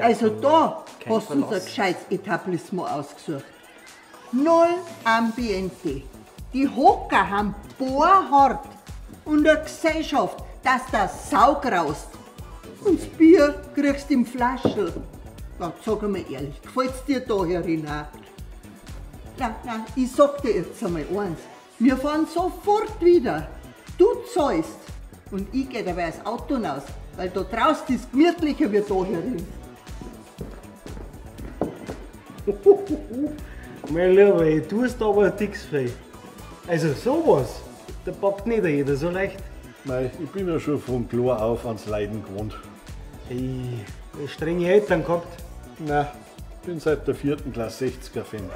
Also da hast du uns ein gescheites Etablissement ausgesucht. Null Ambiente. Die Hocker haben bohrhart und eine Gesellschaft, dass der Sau graust. Und das Bier kriegst du im Flaschel. Na, sag einmal ehrlich, gefällt's dir da herin auch? Nein, nein, ich sag dir jetzt einmal eins. Wir fahren sofort wieder. Du zahlst. Und ich geh dabei das Auto raus, weil da draußen ist gemütlicher wie da herin. Mein Lieber, ey, du hast aber ein dickes Fell. Also sowas, da packt nicht jeder so leicht. Nein, ich bin ja schon von klar auf ans Leiden gewohnt. Ey, strenge Eltern gehabt? Nein, bin seit der 4. Klasse 60er-Fan.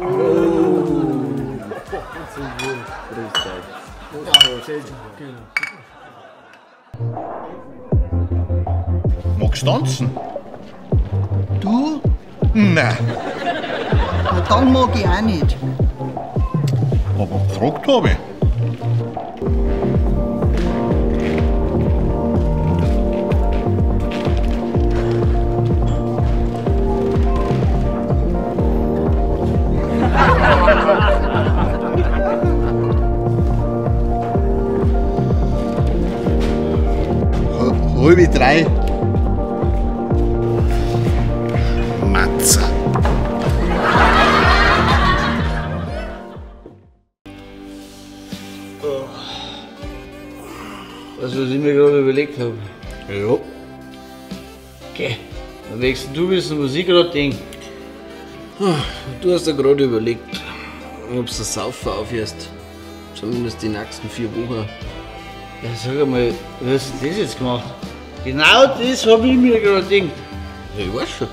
Oh. Magst du tanzen? Du? Nein. Na, dann mag ich auch nicht. Aber gefragt habe ich. Halb drei. Matze. Oh. Weißt du, was ich mir gerade überlegt habe? Ja. Okay, dann möchtest du wissen, was ich gerade denke. Du hast ja gerade überlegt, ob du das Saufen aufhörst. Zumindest die nächsten 4 Wochen. Ja, sag einmal, wie hast du das jetzt gemacht? Genau das habe ich mir gerade gedacht. Ja, ich weiß schon.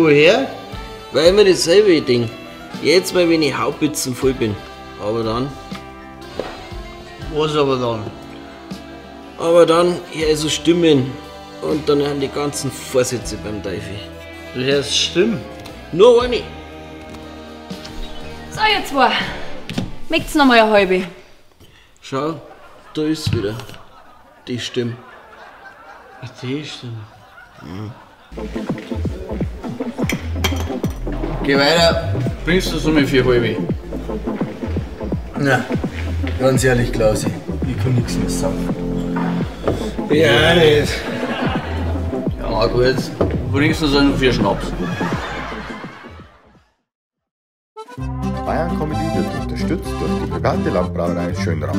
Woher? Weil ich mir dasselbe denke. Jetzt mal, wenn ich Haubitzen voll bin. Aber dann. Was aber dann? Aber dann höre ich so Stimmen. Und dann hören die ganzen Vorsätze beim Teufel. Du hörst Stimmen? Nur eine. So, ihr zwei. Möcht's noch mal eine halbe? Schau, da ist wieder. Die Stimme. Ach, die Stimme. Mhm. Geh weiter, bringst du so mit 4 halbe? Na, ganz ehrlich, Klausi, ich kann nichts mehr saufen. Ja, nicht. Ja, gut. Bringst du so einen 4 Schnaps? Bayern Comedy wird unterstützt durch die private Landbrauerei Schönrath.